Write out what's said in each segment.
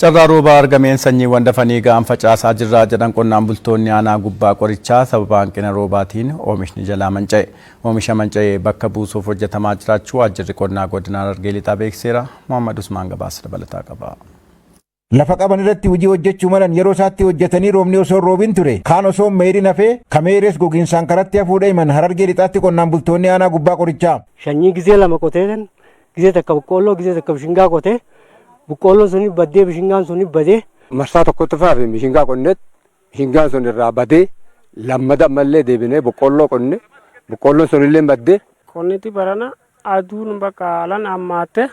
Carraa roobaa argameen sanyiiwwan dafanii ga'an facaasaa jirraa jedhan qonnaan bultoonni aanaa Gubbaa Qorichaa. Sababa hanqina roobaatiin oomishni jalaa manca'e. Oomisha manca'e bakka buusuuf hojjetamaa jiraachuu waajjirri qonnaa godina Harargee Lixaa beeksiseera. Muhammad Usmaan gabaasa dabalataa qaba. Lafa qaban irratti hojii hojjechuu malan yeroo isaatti hojjetanii roobni osoo hin roobin ture. Kaan osoo hin meerin hafee, kameeres gogiinsaan karatti hafuudha himan Harargee Lixaatti qonnaan bultoonni aanaa Gubbaa Qorichaa. Shanyii gizee lama qoteetan, gizee takka boqqoolloo, gizee takka bishingaa qotee, boqqoolloon suni baddee, bishingaan suni badee. Marsaa tokkotti faa fi mishingaa qonneet, mishingaan sun irraa badee, lammada ammallee deebinee boqqoolloo qonne, boqqoolloon sunillee baddee. Qonniti barana aduun bakka haalaan hammaatte,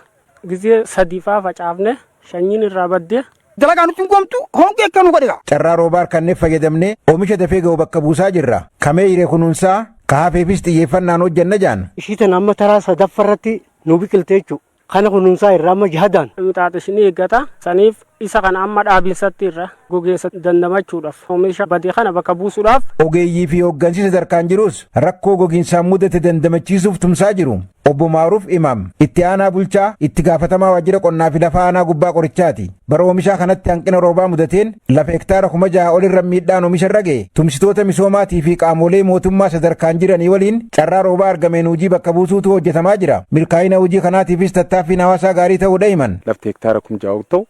gizee sadii faa facaafne, shanyiin irraa baddee. Dalagaa nutti hin goomtu, hongee akka nu godhe. Carraa roobaa harkanneef fayyadamnee oomisha dafee ga'u bakka buusaa jirra. Kamee kunuunsaa ka hafeefis xiyyeeffannaan hojjenna jaan. Ishii tana amma taraa sadaffarratti nu biqilte jechuudha. Kana kunuunsaa irraa amma jihadaan. Mixaaxisni eeggata. Saniif isa kana amma dhaabinsatti irra gogeessa dandamachuudhaaf, oomisha badii kana bakka buusuudhaaf. Ogeeyyii fi hooggansi sadarkaan jirus rakkoo gogiinsaan mudate dandamachiisuuf tumsaa jiru. Obbo Maaruuf Imaam itti aanaa bulchaa itti gaafatamaa waajjira qonnaa fi lafa aanaa Gubbaa Qorichaati. Bara oomishaa kanatti hanqina roobaa mudateen lafa hektaara 6,000 olirra miidhaan oomisha irra ga'e tumsitoota misoomaatii fi qaamolee mootummaa sadarkaan jiranii waliin carraa roobaa argameen hojii bakka buusuutu hojjetamaa jira. Milkaa'ina hojii kanaatiifis tattaaffiin hawaasaa gaarii ta'uudha himan. Lafti hektaara 6,000 ta'u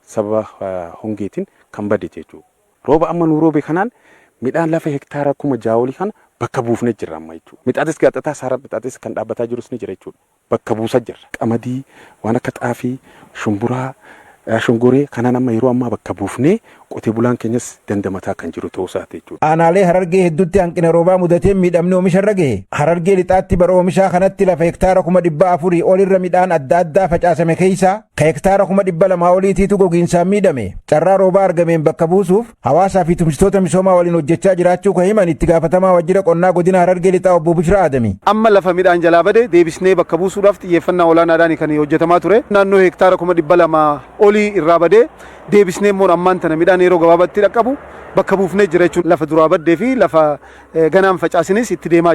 sababa hongeetiin kan bade jechuudha. Rooba amma nu roobe kanaan midhaan lafa hektaara 6,000 olii kana bakka buufnee jirra amma jechuudha. Mixaatis gaxataa saara mixaatis kan dhaabbataa jirus ni jira jechuudha. Bakka buusaa jirra. Qamadii, waan akka xaafii, shumburaa, shongoree kanaan amma yeroo ammaa bakka buufnee qotee bulaan keenyas dandamataa kan jiru ta'uu isaati jechuudha. Aanaalee Harargee hedduutti hanqina roobaa mudateen miidhamni oomisha irra gahe. Harargee Lixaatti bara oomishaa kanatti lafa hektaara 400,000 olirra midhaan adda addaa facaasame keessaa ka hektaara 200,000 oliitiitu gogiinsaan miidhame. Carraa roobaa argameen bakka buusuuf hawaasaa fi tumsitoota misoomaa waliin hojjechaa jiraachuu kan himan itti gaafatamaa waajjira qonnaa godina Harargee Lixaa obbo Bushraa Adami. Amma lafa midhaan jalaa bade deebisnee bakka buusuudhaaf xiyyeeffannaa olaanaadhaan kan hojjetamaa ture. Naannoo hektaara 200,000 olii irraa badee deebisnee immoo ammaan tana midhaan yeroo gabaabaatti dhaqqabu bakka buufnee jira jechuudha. Lafa duraa baddee fi lafa ganaan facaasinis itti deemaa.